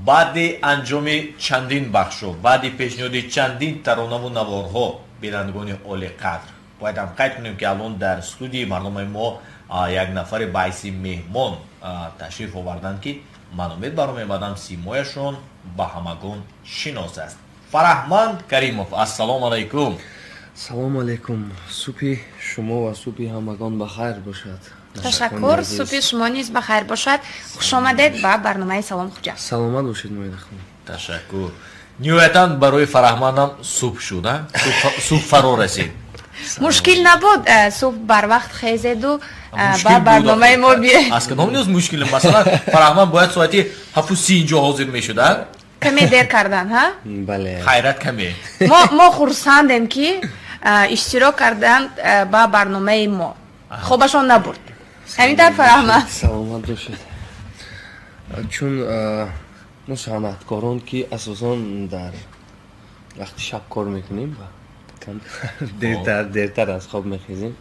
Баъди анҷоми чандин бахшҳо, баъди пешниҳоди чандин таронаву наворҳо, бинандагони олиқадр, бояд ҳам қайд кунем, ки алон дар студияи барномаи мо як нафаре ба ҳайси меҳмон ташриф оварданд, ки ман умед баромемадам, симояшон ба ҳамагон шинос аст. Фараҳманд Каримов, ассалому алайкум. Салому алайкум. Субҳи шумо ва субҳи ҳамагон ба хайр бошад. Ташаккур, субҳи шумо низ ба хайр бошад. Хушомадед ба барномаи «Салом, Хуҷанд». Саломат бошед, Моидахон. Ташаккур. Ниҳоятан барои Фараҳмандам субҳ шуд, субҳ фаро расид. Мушкил набуд субҳ барвақт хезеду ба барномаи мо биёед? Аз кадом низ мушкил? Масалан, Фараҳманд бояд соати 7:30 инҷо ҳозир мешуд, а? Каме дер кардан, ҳа? Бале. Хайрат, каме. Мо хурсандем, ки иштирок карданд ба барномаи мо, хобашон набурд. Ҳамин тавр, Фараҳманд? Саломат бошед. Чун мо санъаткорон, ки асосан дар вақти шаб кор мекунем, дертар аз хоб мехезем,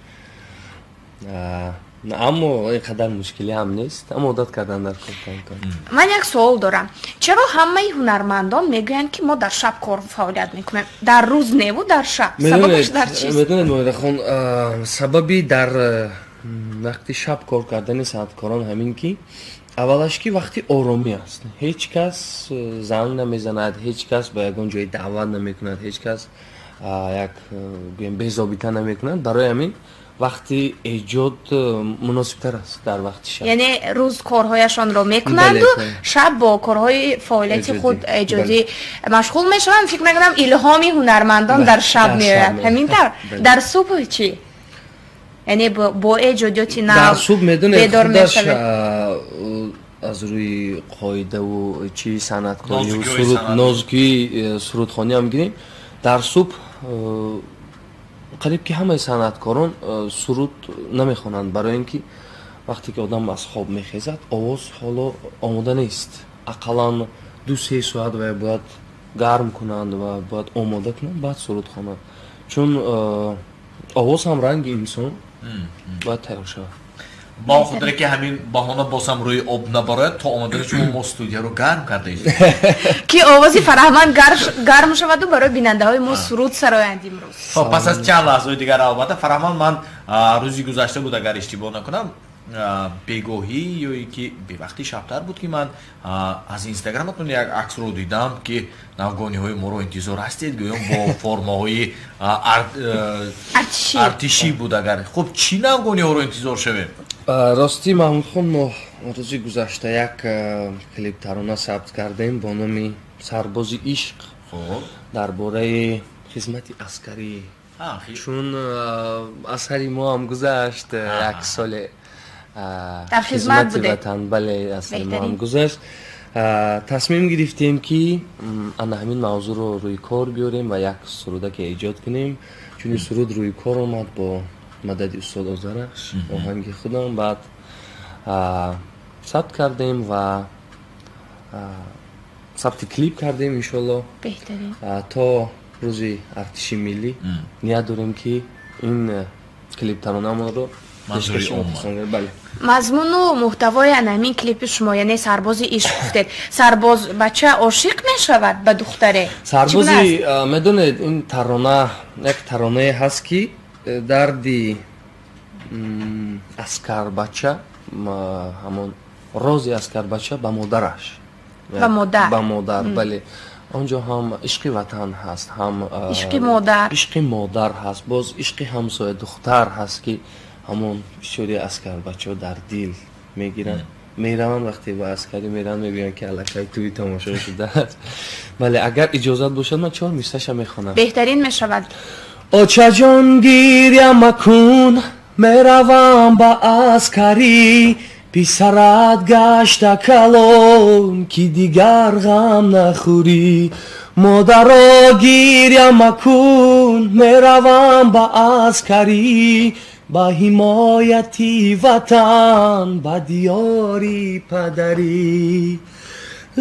аммо ин қадар мушкилӣ ҳам нест, аммо одат кардан дар кор. Ман як суол дорам: чаро ҳамаи ҳунармандон мегӯянд, ки мо дар шаб кор фаъолият мекунем, дар рӯз неву дар шаб? Сабабаш дар чист? Медонед, Моирахон, сабаби дар вақти шаб кор кардани санъаткорон ҳамин ки, аввалаш, ки вақти оромӣ аст, ҳеҷ кас занг намезанад, ҳеҷ кас ба ягон ҷое даъват намекунад, ҳеҷ кас як гӯем безобита намекунад. Барои ҳамин вақти эҷод муносибтар аст дар вақти шаб. Яъне рӯз корҳояшонро мекунанду шаб бо корҳои фаъолияти худ эҷодӣ машғул мешаванд. Фикр мекунам, илҳоми ҳунармандон дар шаб меояд. Ҳамин тавр? Дар субҳ чӣ? Яъне бо эҷодиёти нав дар субҳ, медонед, бедор худаш мешавед? Аз рӯи қоидаву чи санъаткорию нозукиҳои санъат. Нозукии сурудхонӣ ҳам гирем, дар субҳ қариб ки ҳамаи санъаткорон суруд намехонанд, барои ин ки вақте ки одам аз хоб мехезад, овоз ҳоло омода нест. Ақаллан 2-3 соат вай бояд гарм кунанд ва бояд омода кунанд, баъд суруд хонанд, чун овоз ҳам ранги инсон бояд тайёр шавад. Ба он хотире ки ҳамин баҳона боз ҳам рӯи об набарояд, то омадани шумо мо студияро гарм карда истем. Ки овози Фараҳманд гарм шаваду барои бинандаҳои мо суруд сароянд имрӯз. Хоб, пас аз чанд лаҳзаҳои дигар албатта. Фараҳманд, ман рӯзи гузашта буд, агар иштибоҳ накунам, бегоҳӣ ё ки бевақти шабтар буд, ки ман аз инстаграматон як аксро дидам, ки навгониҳои моро интизор ҳастед, гӯён бо формаҳои артишӣ. Артишӣ буд агар. Хуб, чӣ навгониҳоро интизор шавем? Ростӣ, Маҳмудхон, мо рӯзи гузашта як клип тарона сабт кардем бо номи «Сарбози ишқ», дар бораи хизмати аскарӣ, чун асари мо ҳам гузашт як соле дар хизмат хизмати будед. ватан. Бале, асари мо ҳам Беҳтарин. гузашт. Тасмим гирифтем, ки ана ҳамин мавзӯъро рӯи кор биёрем ва як сурудаке эҷод кунем. Чун ин суруд рӯи кор омад бо мадади устод Озарахш, оҳанги худам, баъд сабт кардем ва сабти клип кардем, иншолло. Беҳтарин. То рӯзи артиши миллӣ ният дорем, ки ин клип таронамонро манзури пешкаши умма. мухлисон. Бале. Мазмуну муҳтавои ана ҳамин клипи шумо, яъне «Сарбози ишқ» гуфтед, сарбоз бача ошиқ мешавад ба духтаре? Сарбози Чӣ гуна аст? Медонед, ин тарона як таронае ҳаст, ки дарди аскарбача, ҳамон рози аскарбача ба модараш. Ба модар. Ба модар, бале. Он ҷо ҳам ишқи ватан ҳаст, ҳам ишқи модар. Ишқи модар ҳаст, боз ишқи ҳамсоя духтар ҳаст, ки ҳамон бисёри аскарбачаҳо дар дил мегиранд, мераванд. Вақте ба аскарӣ мераванд, мегӯянд, ки аллакай тӯи тамошо шудааст. Бале, агар иҷозат бошад, ман чор мисраша мехонам. Беҳтарин мешавад. Очаҷон, гиря макун, меравам ба аскарӣ, писарат гашта калон, ки дигар ғам нахӯрӣ. Модаро, гиря макун, меравам ба аскарӣ, ба ҳимояти ватан, ба диёри падарӣ.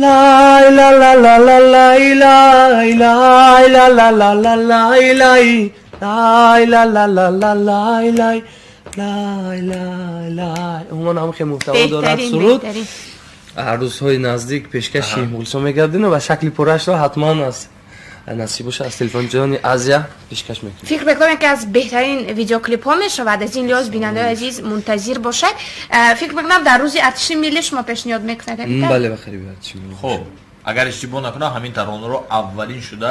Лай ла ла ла ла лай лай лай ла ла ла ла лай лай лай ла ла ла ла лай лай лай лай лай. Умуман ҳам хеле муҳтаво дорад Беҳтарин. суруд. Беҳтарин. Рӯзҳои наздик пешкаши мухлисон мегардонем ва шакли пуррашро ҳатман аз насиб бошад аз телевизиони Азия пешкаш мекунем. Фикр мекунам, ки аз беҳтарин видеоклипҳо мешавад. Аз ин лиҳоз бинандаои азиз мунтазир бошад. Фикр мекунам, дар рӯзи артиши миллӣ шумо пешниҳод мекунед. Бале, ба қариби артиши миллӣ. Хуб, агар иштибоҳ накунам, ҳамин таронаро аввалин шуда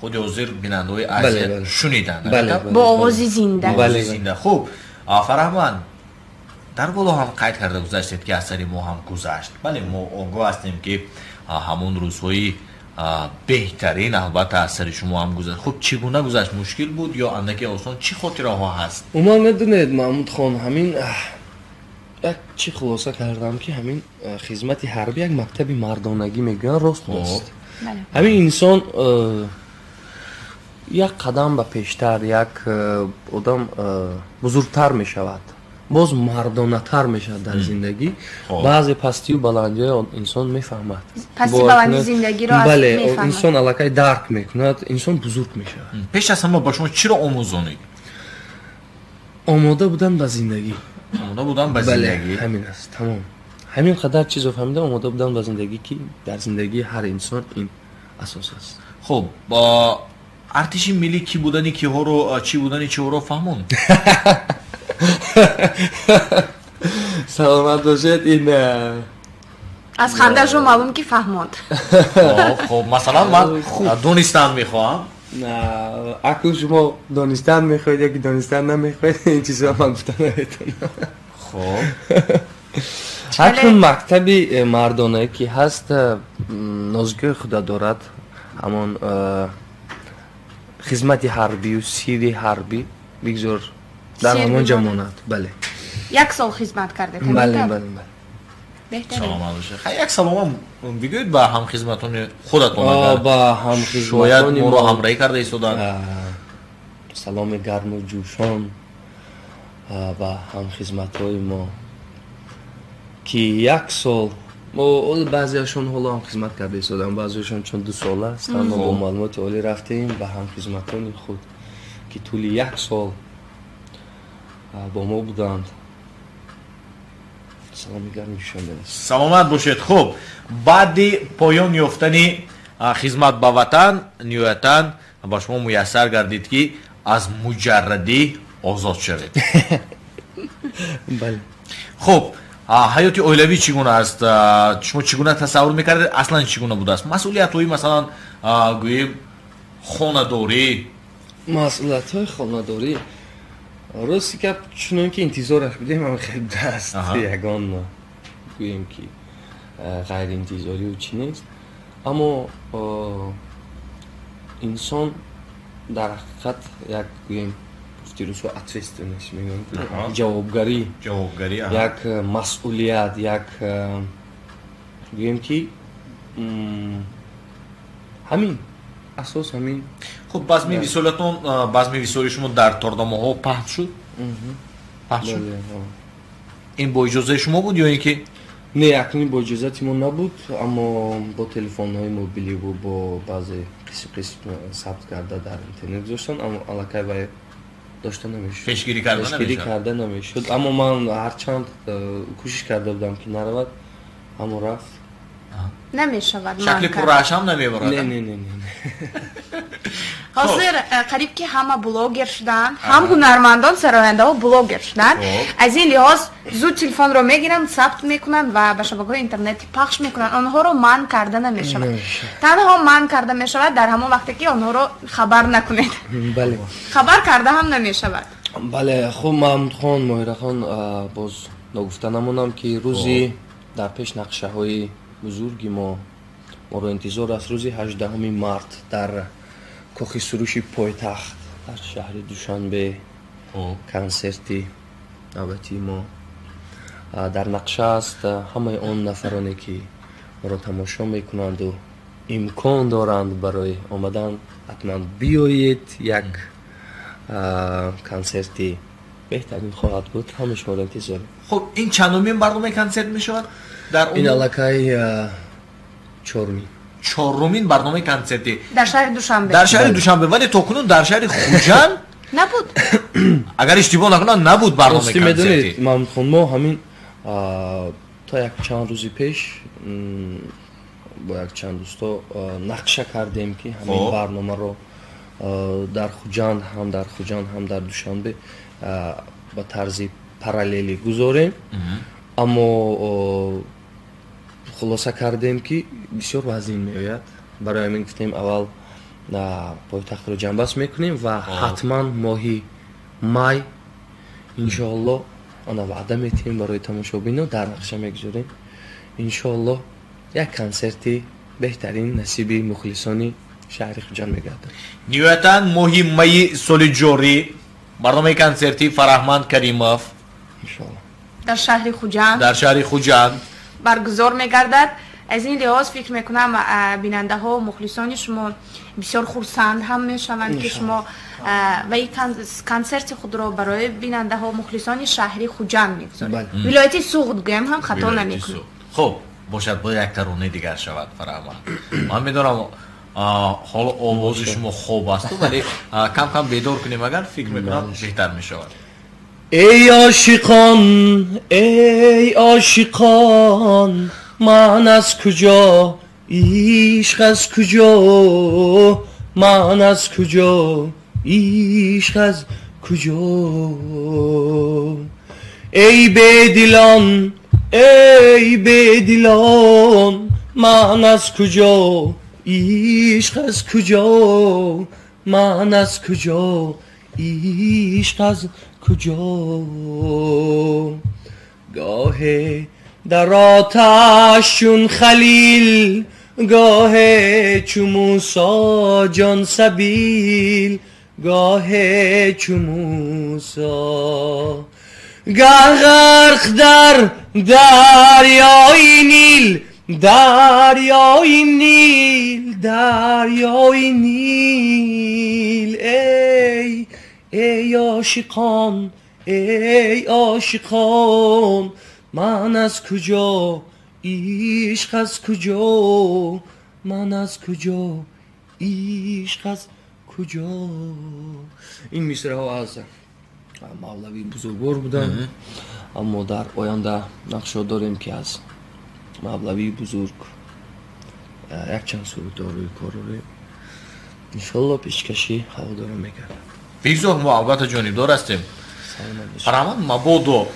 худи ҳозир бинандаҳои Азия шуниданд. Бо овози зинда. Зинда. Хуб, Фараҳманд, дар боло ҳам қайд карда гузаштед, ки аз сари мо ҳам гузашт. Бале, мо огоҳ ҳастем, ки ҳамон рӯзҳои беҳтарин албатта аз сари шумо ҳам гузашт. Хуб, чӣ гуна гузашт? Мушкил буд ё андаке осон? Чӣ хотираҳо ҳаст? Умуман, медонед, Маҳмудхон, ҳамин як чӣ хулоса кардам, ки ҳамин хизмати ҳарбӣ як мактаби мардонагӣ мегӯянд, рост аст. Ҳамин инсон як қадам ба пештар, як одам бузургтар мешавад, боз мардонатар мешавад дар зиндагӣ. Баъзе пастию баландиҳои инсон мефаҳмад. Пасти баланди зиндагиро. Бале, инсон аллакай дарк мекунад, инсон бузург мешавад. Пеш аз ҳама ба шумо чиро омӯзонид? Омода будан ба зиндагӣ. Омода будан ба зиндагӣ. Ҳамин аст, тамом. Ҳамин қадар чизо фаҳмидам: омода будан ба зиндагӣ, ки дар зиндагии ҳар инсон ин асос аст. Хуб, артиши миллӣ кӣ будани киҳоро, чӣ будани чиҳоро фаҳмонд? Саломат бошед. Ин аз хандаашон маълум, ки фаҳмонд. Хуб, масалан, ман донистан мехоҳам. Акнун шумо донистан мехоҳед ё ки донистан намехоҳед, ин чизро ман гуфта наметавонам. Хуб. Акнун мактаби мардонае ки ҳаст, нозукиҳои худа дорад. Ҳамон хизмати ҳарбию сири ҳарбӣ бигзор дар ҳамон ҷо монад. Бале. Як сол хизмат кардед? Бале, бале, бале. Саломат бошед. Як саломам бигӯед ба ҳамхизматони худатон, агар ба ҳамхизматони шояд моро ҳамроҳӣ карда истоданд. Саломи гарму ҷӯшон ба ҳамхизматҳои мо, ки як сол мо, баъзеашон ҳоло ҳам хизмат карда истоданд, баъзеашон чун 2 сола ҳастанд. Мо бо маълумоти олӣ рафтем. Ба ҳамхизматони худ, ки тӯли як сол бо мо буданд, саломи гарми ҷӯшон. Саломат бошед. Хуб, баъди поён ёфтани хизмат ба ватан ниҳоятан ба шумо муяссар гардид, ки аз муҷаррадӣ озод шавед. Бале. Хуб, ҳаёти оилавӣ чӣ гуна аст? Шумо чӣ гуна тасаввур мекардед, аслан чӣ гуна будааст масъулиятҳои, масалан, гӯем, хонадорӣ? Масъулиятҳои хонадорӣ, рости гап, чунон ки интизораш будем, ҳам хел будааст. Ягон, гӯем ки, ғайриинтизорию чӣ нест, аммо инсон дар ҳақиқат як, гӯем, гуфти русо, ответственность мегӯям, ҷавобгарӣ. Ҷавобгарӣ. Як масъулият, як, гӯем ки, ҳамин асос, ҳамин. Хуб, базми висолатон, базми висоли шумо дар торнамоҳо паҳн шуд, паҳн шуд. Ин бо иҷозаи шумо буд ё ин ки? Не, акнун бо иҷозати мо набуд, аммо бо телефонҳои мобиливу бо баъзе қисм қисм сабт карда дар интернет гузоштанд, аммо аллакай вай дошта намешуд. Пешгирӣ карда. Пешгирӣ карда намешуд. Аммо ман ҳарчанд кӯшиш карда будам, ки наравад, аммо рафт. Намешавад. Шакли пуррааш ҳам намебарад. Не, не, не, не. Ҳозир қариб ки ҳама блогер шуданд, ҳам ҳунармандон, сарояндаҳо блогер шуданд. Аз ин лиҳоз зуд телефонро мегиранд, сабт мекунанд ва ба шабакаҳои интернетӣ пахш мекунанд. Онҳоро манъ карда намешавад. Танҳо манъ карда мешавад дар ҳамон вақте ки онҳоро хабар накунед. Бале. Хабар карда ҳам намешавад. Бале. Хуб, Маҳмудхон, Моҳирахон, боз ногуфта намонам, ки рӯзи дар пеш нақшаҳои бузурги мо моро интизор аст. Рӯзи 18 март дар кохи суруши пойтахт дар шаҳри Душанбе консерти навбатии мо дар нақша аст. Ҳамаи он нафароне, ки моро тамошо мекунанду имкон доранд барои омадан, ҳатман биёед. Як консерти беҳтарин хоҳад буд, ҳама шуморо интизорем. Хуб, ин чандумин барномаи консерт мешавад дар? Ин аллакай чорумин. Чорумин барномаи консертӣ. Дар шаҳри Душанбе. Дар шаҳри Душанбе, вале то кунун дар шаҳри Хуҷанд набуд. Агар иштибоҳ накунам, набуд барномаи консертӣ. Медонед, Маҳмудхон, мо ҳамин То як чанд рӯзи пеш бо як чанд дӯсто нақша кардем, ки ҳамин барномаро дар Хуҷанд ҳам, дар Хуҷанд ҳам, дар Душанбе ба тарзи параллелӣ гузорем, аммо хулоса кардем, ки бисёр вазнин меояд. Барои ҳамин гуфтем, аввал пойтахтро ҷамъбаст мекунем ва ҳатман моҳи май, иншоалло, ана ваъда метиҳем барои тамошобино, дар нақша мегузорем, иншоалло, як консерти беҳтарин насиби мухлисони шаҳри Хуҷанд мегардад. Ниҳоятан, моҳи майи соли ҷорӣ барномаи консертии Фараҳманд Каримов иншоалло дар шаҳри Хуҷанд дар шаҳри Хуҷанд баргузор мегардад. Аз ин лиҳоз фикр мекунам, бинандаҳо, мухлисони шумо бисёр хурсанд ҳам мешаванд, ки шумо ва ин консерти худро барои бинандаҳо, мухлисони шаҳри Хуҷанд мегузоред, вилояти Суғд гӯям ҳам хато намекунем. Хуб бошад, бояд як таронаи дигар шавад. Фараҳманд, ман медонам, ҳоло овози шумо хоб асту, вале кам кам бедор кунем агар, фикр мекунам, беҳтар мешавад. Эй ошиқон, эй ошиқон, ман аз куҷо, ишқ аз куҷо, ман аз куҷо, ишқ аз куҷо? Эй бедилон, эй бедилон, ман аз куҷо, ишқ аз куҷо, ман аз куҷо, ишқ аз куҷо? Гоҳе дар оташ чун Халил, гоҳе чу Мусо ҷон сабил, гоҳе чу Мусо, гаҳ ғарқ дар дарёи Нил, дарёи Нил, дарёи Нил. Эй, эй ошиқон, эй ошиқон, ман аз куҷо, ишқ аз куҷо, ман аз куҷо, ишқ аз куҷо? Ин мисраҳо аз Мавлавии бузургвор буданд, аммо дар оянда нақша дорем, ки аз Мавлавии бузург якчанд сурудҳо рӯи кор орем, иншоалло, пешкаши ҳаводорон мекардам. Бигзор, мо албатта ҷонибдор ҳастем. Фараҳманд, мабодо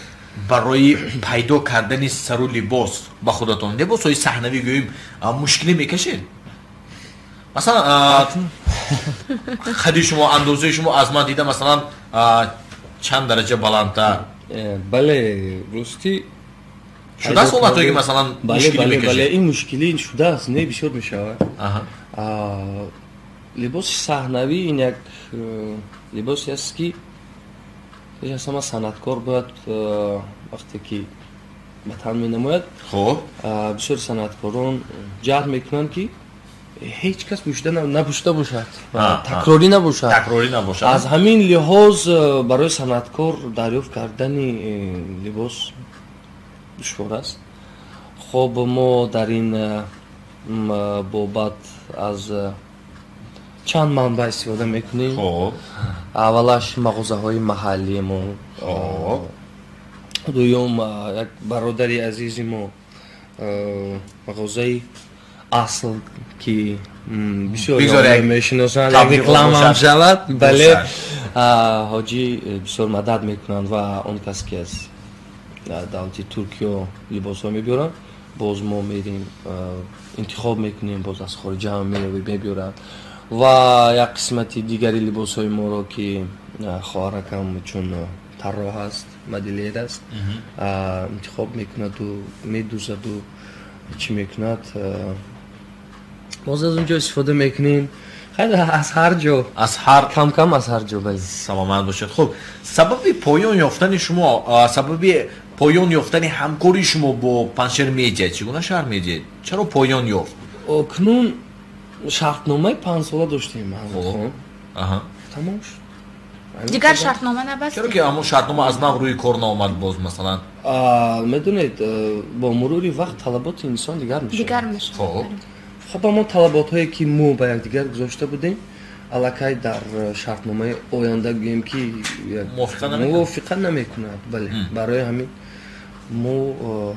барои пайдо кардани сару либос ба худатон, либосҳои саҳнавӣ гӯем, мушкилӣ мекашед? Масалан, қади шумо, андозаи шумо аз ман дида, масалан, чанд дараҷа баландтар. Бале, ростӣ. Шудааст ҳолатҳое, ки, масалан, мушкилӣ мекашед? Бале, ин мушкилӣ шудааст, не, бисёр мешавад. Либоси саҳнавӣ ин як либосе аст, ки пеш аз ҳама санъаткор бояд, вақте ки ба тан менамояд, бисёри санъаткорон ҷаҳд мекунанд, ки ҳеҷ кас пӯшида напӯшида бошад, такрорӣ набошад. Такрорӣ набошад. Аз ҳамин лиҳоз барои санъаткор дарёфт кардани либос душвор аст. Хоб, мо дар ин бобат аз чанд манбаъ истифода мекунем. Аввалаш мағозаҳои маҳаллии мо, дуюм як бародари азизи мо, мағозаи Асл, ки бисёр мешиносанд, рекламам шавад, бале, ҳоҷӣ бисёр мадад мекунанд ва он кас, ки аз давлати Туркиё либосҳо мебиёранд, боз мо мерем, интихоб мекунем, боз аз хориҷа ҳам мебиёранд ва як қисмати дигари либосҳои моро, ки хоҳаракам чун тарроҳ аст, модельер аст, интихоб мекунаду медӯзаду чӣ мекунад, боз аз он ҷо истифода мекунем. Хайр, аз ҳар ҷо. Аз ҳар кам кам аз ҳар ҷо, бале. Саломат бошед. Хуб, сабаби поён ёфтани шумо, сабаби поён ёфтани ҳамкории шумо бо Панҷшер Медиа чӣ гуна шарҳ медиҳед? Чаро поён ёфт? Акнун шартномаи 5 сола доштем, тамом шуд. Дигар шартнома набастед? Чаро ки ҳамон шартнома аз нав рӯи кор наомад боз, масалан? Медонед, бо мурури вақт талаботи инсон дигар мешавад. Дигар мешавад. Хуб, ҳамон талаботҳое, ки мо ба якдигар гузошта будем, аллакай дар шартномаи оянда гӯем, ки мувофиқа намекунад. Бале, барои ҳамин мо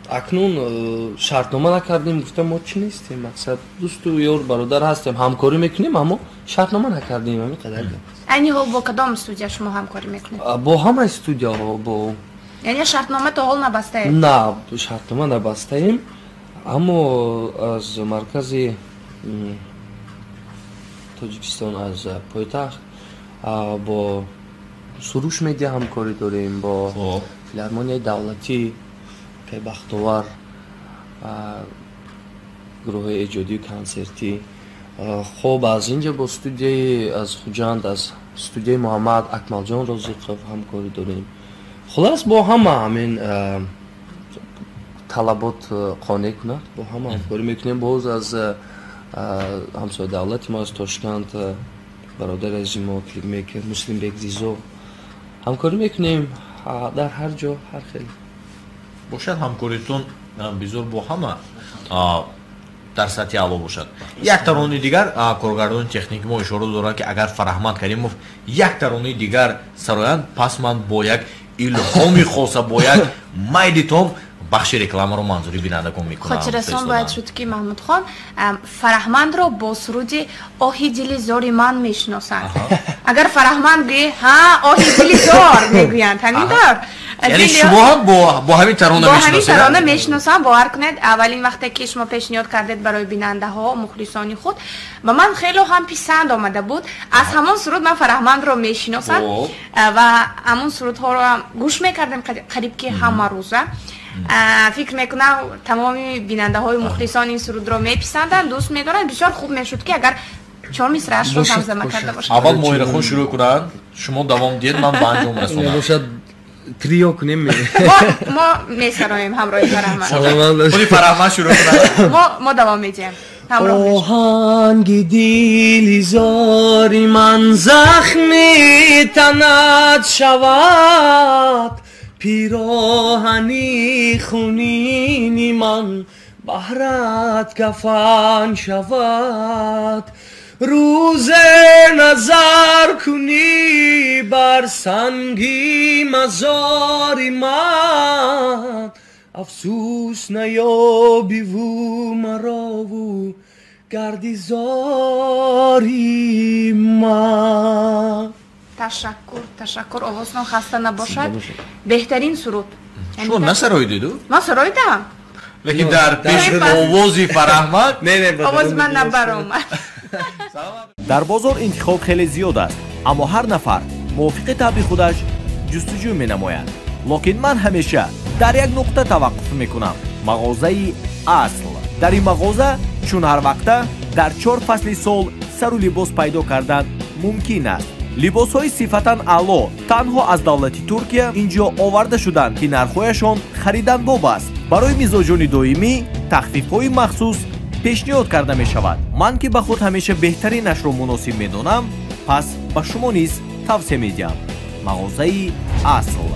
Акнун шартнома накардем, гуфтам мо чӣ нестем, мақсад дӯсту ёр бародар ҳастем, ҳамкорӣ мекунем, аммо шартнома накардем, ҳамин қадар гап аст. Айни ҳол бо кадом студия шумо ҳамкорӣ мекунед? Бо ҳамаи студияҳо. Бо яъне шартнома то ҳол набастаед? На, шартнома набастаем, аммо аз маркази Тоҷикистон, аз пойтахт бо Суруш Медиа ҳамкорӣ дорем, бо филармонияи давлатӣ Бахтовар, гурӯҳҳои эҷодию консертӣ. Хоб, аз инҷа бо студияи аз Хуҷанд, аз студияи Муҳаммад Акмалҷон Розиқов ҳамкорӣ дорем. Хулас, бо ҳама ҳамин талабот қонеъ кунад, бо ҳама ҳамкорӣ мекунем. Боз аз ҳамсоя давлати мо, аз Тошканд, бародари азизи мо клипмейкер Муслимбек Зизо ҳамкорӣ мекунем. Дар ҳар ҷо ҳар хел бошад ҳамкоритон бизор бо ҳама дар сатҳи аъло бошад. Як таронаи дигар, коргардони техники мо ишора дорад, ки агар Фараҳманд Каримов як таронаи дигар сароянд, пас ман бо як илҳоми хоса, бо як майли том бахши рекламаро манзури бинандагон мекунам. Хотиррасон бояд шуд, ки Маҳмудхон Фараҳмандро бо суруди «Оҳи дили зори ман» мешиносанд. Агар Фараҳманд гӯӣ, ҳа, оҳи дили зор мегӯянд, ҳамин тавр. Яъне шумо ҳам бо ҳамин тарона мешиносед? Бо ҳамин тарона мешиносам, бовар кунед. Аввалин вақте ки шумо пешниҳод кардед барои бинандаҳо, мухлисони худ, ба ман хело ҳам писанд омада буд. Аз ҳамон суруд ман Фараҳмандро мешиносам ва ҳамон сурудҳоро гӯш мекардем қариб ки ҳама рӯза. Фикр мекунам тамоми бинандаҳои мухлисон ин сурудро меписанданд, дӯст медоранд. Бисёр хуб мешуд, ки агар чор мисраашро замзама карда бошад. Аввал Моҳирахон шурӯъ кунанд, шумо давом диҳед, ман ба анҷом расонам. Бошад, трио кунем. Мо месароем ҳамроҳи Фараҳманд. Худи Фараҳманд шурӯъ кунад. Мо давом медиҳем. Оҳанги дили зори ман захми танат шавад, пироҳани хунини ман баҳрат кафан шавад. Рӯзе назар кунӣ бар санги мазори ман, афсӯс наёбиву марову гарди зори ман. Ташаккур, ташаккур. Овозтон хаста набошад. Беҳтарин суруд. Шумо насароидиду? Ман сароидам. Лекин дар пеши овози Фараҳманд овози ман набаромад. Дар бозор интихоб хеле зиёд аст, аммо ҳар нафар мувофиқи табъи худаш ҷустуҷӯ менамояд. Лекин ман ҳамеша дар як нуқта таваққуф мекунам: мағозаи Асл. Дар ин мағоза чун ҳар вақта дар 4 фасли сол сару либос пайдо кардан мумкин аст. Либосҳои сифатан аъло танҳо аз давлати Туркия инҷо оварда шуданд, ки нархҳояшон хариданбоб аст. Барои мизоҷони доимӣ тахфифҳои махсус пешниҳод карда мешавад. Ман ки ба худ ҳамеша беҳтаринашро муносиб медонам, пас ба шумо низ тавсия медиҳам. Мағозаи Асл.